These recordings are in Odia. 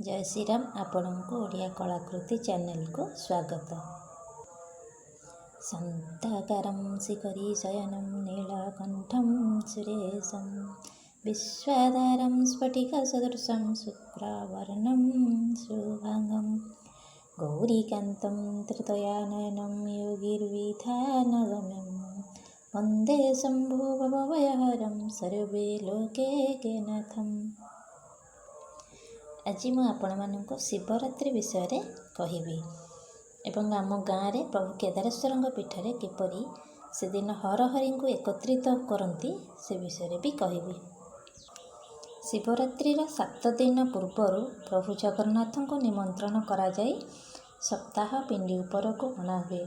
ଜୟ ଶ୍ରୀରାମ। ଆପଣଙ୍କୁ ଓଡ଼ିଆ କଳାକୃତି ଚ୍ୟାନେଲକୁ ସ୍ୱାଗତ। ଶାନ୍ତାକାରଂ ଶିଖରିଶୟनं ନୀଳକଣ୍ଠं ସୁରେଶं ବିଶ୍ୱାଧାରं ସ୍ଫଟିକସଦୃଶं ଶୁକ୍ରବର୍ଣ୍ଣं ଶୁଭାଙ୍ଗं ଗୌରୀକାନ୍तं ତ୍ରିତୟାନୟनं योगिर्विधानगम्यं वन्दे शम्भो भवभयहरं सर्वे लोकैकनाथम्। ଆଜି ମୁଁ ଆପଣମାନଙ୍କୁ ଶିବରାତ୍ରି ବିଷୟରେ କହିବି ଏବଂ ଆମ ଗାଁରେ ପ୍ରଭୁ କେଦାରେଶ୍ୱରଙ୍କ ପୀଠରେ କିପରି ସେଦିନ ହରହରିଙ୍କୁ ଏକତ୍ରିତ କରନ୍ତି, ସେ ବିଷୟରେ ବି କହିବି। ଶିବରାତ୍ରିର 7 ଦିନ ପୂର୍ବରୁ ପ୍ରଭୁ ଜଗନ୍ନାଥଙ୍କୁ ନିମନ୍ତ୍ରଣ କରାଯାଇ ସପ୍ତାହ ପିଣ୍ଡି ଉପରକୁ ଅଣାହୁଏ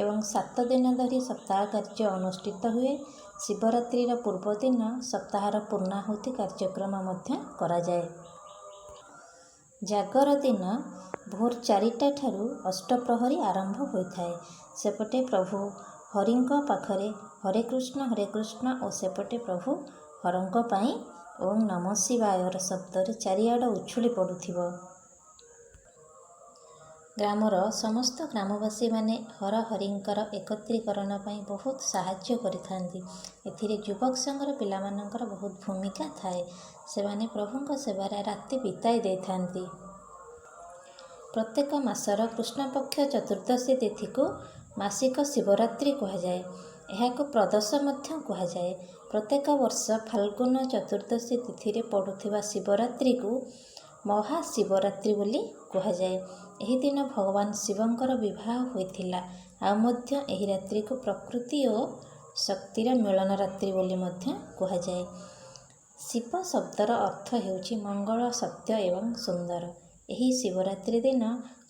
ଏବଂ 7 ଦିନ ଧରି ସପ୍ତାହ କାର୍ଯ୍ୟ ଅନୁଷ୍ଠିତ ହୁଏ। ଶିବରାତ୍ରିର ପୂର୍ବଦିନ ସପ୍ତାହର ପୂର୍ଣ୍ଣାହୁତି କାର୍ଯ୍ୟକ୍ରମ ମଧ୍ୟ କରାଯାଏ। ଜାଗର ଦିନ ଭୋର 4ଟା ଠାରୁ ଅଷ୍ଟପ୍ରହରୀ ଆରମ୍ଭ ହୋଇଥାଏ। ସେପଟେ ପ୍ରଭୁ ହରିଙ୍କ ପାଖରେ ହରେ କୃଷ୍ଣ ହରେ କୃଷ୍ଣ ଓ ସେପଟେ ପ୍ରଭୁ ହରଙ୍କ ପାଇଁ ଓଁ ନମଃ ଶିବାୟର ଶବ୍ଦରେ ଚାରିଆଡ଼ ଉଛୁଳି ପଡ଼ୁଥିବ। ଗ୍ରାମର ସମସ୍ତ ଗ୍ରାମବାସୀମାନେ ହର ହରିଙ୍କର ଏକତ୍ରୀକରଣ ପାଇଁ ବହୁତ ସାହାଯ୍ୟ କରିଥାନ୍ତି। ଏଥିରେ ଯୁବକ ସଂଘର ପିଲାମାନଙ୍କର ବହୁତ ଭୂମିକା ଥାଏ। ସେମାନେ ପ୍ରଭୁଙ୍କ ସେବାରେ ରାତି ବିତାଇ ଦେଇଥାନ୍ତି। ପ୍ରତ୍ୟେକ ମାସର କୃଷ୍ଣପକ୍ଷ ଚତୁର୍ଦ୍ଦଶୀ ତିଥିକୁ ମାସିକ ଶିବରାତ୍ରି କୁହାଯାଏ। ଏହାକୁ ପ୍ରଦୋଷ ମଧ୍ୟ କୁହାଯାଏ। ପ୍ରତ୍ୟେକ ବର୍ଷ ଫାଲ୍ଗୁନ ଚତୁର୍ଦ୍ଦଶୀ ତିଥିରେ ପଡ଼ୁଥିବା ଶିବରାତ୍ରିକୁ ମହାଶିବରାତ୍ରି ବୋଲି କୁହାଯାଏ। ଏହି ଦିନ ଭଗବାନ ଶିବଙ୍କର ବିବାହ ହୋଇଥିଲା। ଆଉ ମଧ୍ୟ ଏହି ରାତ୍ରିକୁ ପ୍ରକୃତି ଓ ଶକ୍ତିର ମିଳନ ରାତ୍ରି ବୋଲି ମଧ୍ୟ କୁହାଯାଏ। ଶିବ ଶବ୍ଦର ଅର୍ଥ ହେଉଛି ମଙ୍ଗଳ, ସତ୍ୟ ଏବଂ ସୁନ୍ଦର। ଏହି ଶିବରାତ୍ରି ଦିନ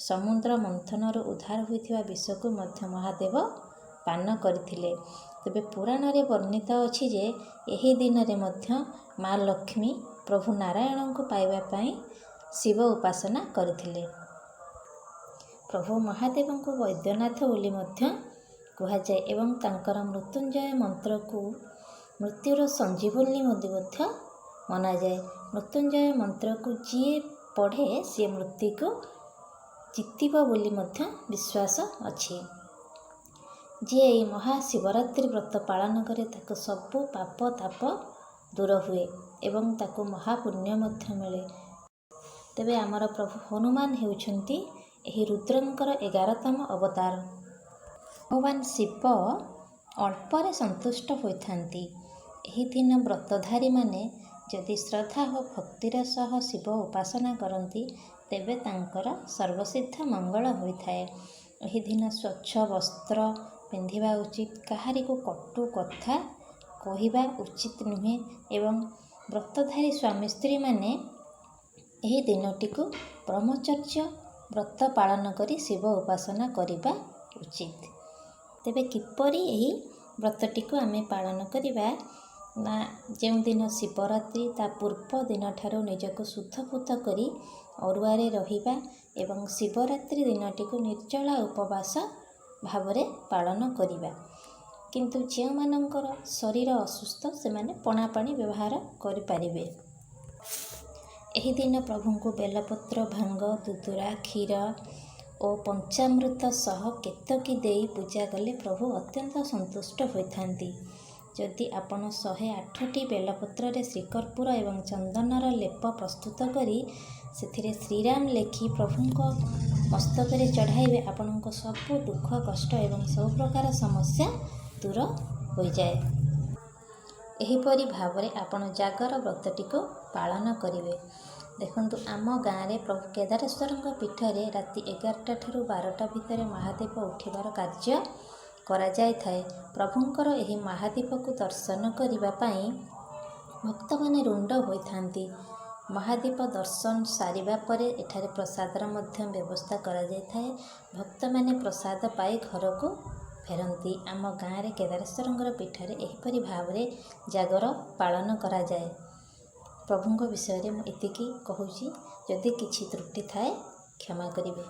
ସମୁଦ୍ର ମନ୍ଥନରୁ ଉଦ୍ଧାର ହୋଇଥିବା ବିଷକୁ ମଧ୍ୟ ମହାଦେବ ପାନ କରିଥିଲେ। ତେବେ ପୁରାଣରେ ବର୍ଣ୍ଣିତ ଅଛି ଯେ ଏହି ଦିନରେ ମଧ୍ୟ ମା ଲକ୍ଷ୍ମୀ ପ୍ରଭୁ ନାରାୟଣଙ୍କୁ ପାଇବା ପାଇଁ ଶିବ ଉପାସନା କରିଥିଲେ। ପ୍ରଭୁ ମହାଦେବଙ୍କୁ ବୈଦ୍ୟନାଥ ବୋଲି ମଧ୍ୟ କୁହାଯାଏ ଏବଂ ତାଙ୍କର ମୃତ୍ୟୁଞ୍ଜୟ ମନ୍ତ୍ରକୁ ମୃତ୍ୟୁର ସଞ୍ଜୀବନୀ ବୋଲି ମଧ୍ୟ ମନାଯାଏ। ମୃତ୍ୟୁଞ୍ଜୟ ମନ୍ତ୍ରକୁ ଯିଏ ପଢ଼େ, ସିଏ ମୃତ୍ୟୁକୁ ଜିତିବ ବୋଲି ମଧ୍ୟ ବିଶ୍ୱାସ ଅଛି। ଯିଏ ଏହି ମହାଶିବରାତ୍ରି ବ୍ରତ ପାଳନ କରେ, ତାକୁ ସବୁ ପାପ ତାପ ଦୂର ହୁଏ ଏବଂ ତାକୁ ମହାପୁଣ୍ୟ ମଧ୍ୟ ମିଳେ। ତେବେ ଆମର ପ୍ରଭୁ ହନୁମାନ ହେଉଛନ୍ତି ଏହି ରୁଦ୍ରଙ୍କର 11ତମ ଅବତାର। ଭଗବାନ ଶିବ ଅଳ୍ପରେ ସନ୍ତୁଷ୍ଟ ହୋଇଥାନ୍ତି। ଏହି ଦିନ ବ୍ରତଧାରୀମାନେ ଯଦି ଶ୍ରଦ୍ଧା ଓ ଭକ୍ତିର ସହ ଶିବ ଉପାସନା କରନ୍ତି, ତେବେ ତାଙ୍କର ସର୍ବସିଦ୍ଧ ମଙ୍ଗଳ ହୋଇଥାଏ। ଏହି ଦିନ ସ୍ୱଚ୍ଛ ବସ୍ତ୍ର ପିନ୍ଧିବା ଉଚିତ। କାହାରିକୁ କଟୁ କଥା କହିବା ଉଚିତ ନୁହେଁ ଏବଂ ବ୍ରତଧାରୀ ସ୍ୱାମୀ ସ୍ତ୍ରୀମାନେ ଏହି ଦିନଟିକୁ ବ୍ରହ୍ମଚର୍ଯ୍ୟ ବ୍ରତ ପାଳନ କରି ଶିବ ଉପାସନା କରିବା ଉଚିତ। ତେବେ କିପରି ଏହି ବ୍ରତଟିକୁ ଆମେ ପାଳନ କରିବା ନା, ଯେଉଁଦିନ ଶିବରାତ୍ରି, ତା ପୂର୍ବ ଦିନଠାରୁ ନିଜକୁ ଶୁଦ୍ଧପୂତ କରି ଅରୁଆରେ ରହିବା ଏବଂ ଶିବରାତ୍ରି ଦିନଟିକୁ ନିର୍ଜଳା ଉପବାସ ଭାବରେ ପାଳନ କରିବା। କିନ୍ତୁ ଯେଉଁମାନଙ୍କର ଶରୀର ଅସୁସ୍ଥ, ସେମାନେ ପଣା ପାଣି ବ୍ୟବହାର କରିପାରିବେ। ଏହି ଦିନ ପ୍ରଭୁଙ୍କୁ ବେଲପତ୍ର, ଭାଙ୍ଗ, ଦୁଦୁରା, କ୍ଷୀର ଓ ପଞ୍ଚାମୃତ ସହ କେତକୀ ଦେଇ ପୂଜା କଲେ ପ୍ରଭୁ ଅତ୍ୟନ୍ତ ସନ୍ତୁଷ୍ଟ ହୋଇଥାନ୍ତି। ଯଦି ଆପଣ 108ଟି ବେଲପତ୍ରରେ ଶ୍ରୀକର୍ପୂର ଏବଂ ଚନ୍ଦନର ଲେପ ପ୍ରସ୍ତୁତ କରି ସେଥିରେ ଶ୍ରୀରାମ ଲେଖି ପ୍ରଭୁଙ୍କ ମସ୍ତକରେ ଚଢ଼ାଇବେ, ଆପଣଙ୍କ ସବୁ ଦୁଃଖ କଷ୍ଟ ଏବଂ ସବୁ ପ୍ରକାର ସମସ୍ୟା ଦୂର ହୋଇଯାଏ। ଏହିପରି ଭାବରେ ଆପଣ ଜାଗର ବ୍ରତଟିକୁ ପାଳନ କରିବେ। ଦେଖନ୍ତୁ, ଆମ ଗାଁରେ ପ୍ରଭୁ କେଦାରେଶ୍ୱରଙ୍କ ପୀଠରେ ରାତି 11ଟା ଠାରୁ 12ଟା ଭିତରେ ମହାଦୀପ ଉଠିବାର କାର୍ଯ୍ୟ କରାଯାଇଥାଏ। ପ୍ରଭୁଙ୍କର ଏହି ମହାଦୀପକୁ ଦର୍ଶନ କରିବା ପାଇଁ ଭକ୍ତମାନେ ରୁଣ୍ଡ ହୋଇଥାନ୍ତି। ମହାଦୀପ ଦର୍ଶନ ସାରିବା ପରେ ଏଠାରେ ପ୍ରସାଦର ମଧ୍ୟ ବ୍ୟବସ୍ଥା କରାଯାଇଥାଏ। ଭକ୍ତମାନେ ପ୍ରସାଦ ପାଇ ଘରକୁ ଫେରନ୍ତି। ଆମ ଗାଁରେ କେଦାରେଶ୍ୱରଙ୍କର ପୀଠରେ ଏହିପରି ଭାବରେ ଜାଗର ପାଳନ କରାଯାଏ। ପ୍ରଭୁଙ୍କ ବିଷୟରେ ମୁଁ ଏତିକି କହୁଛି। ଯଦି କିଛି ତ୍ରୁଟି ଥାଏ, କ୍ଷମା କରିବେ।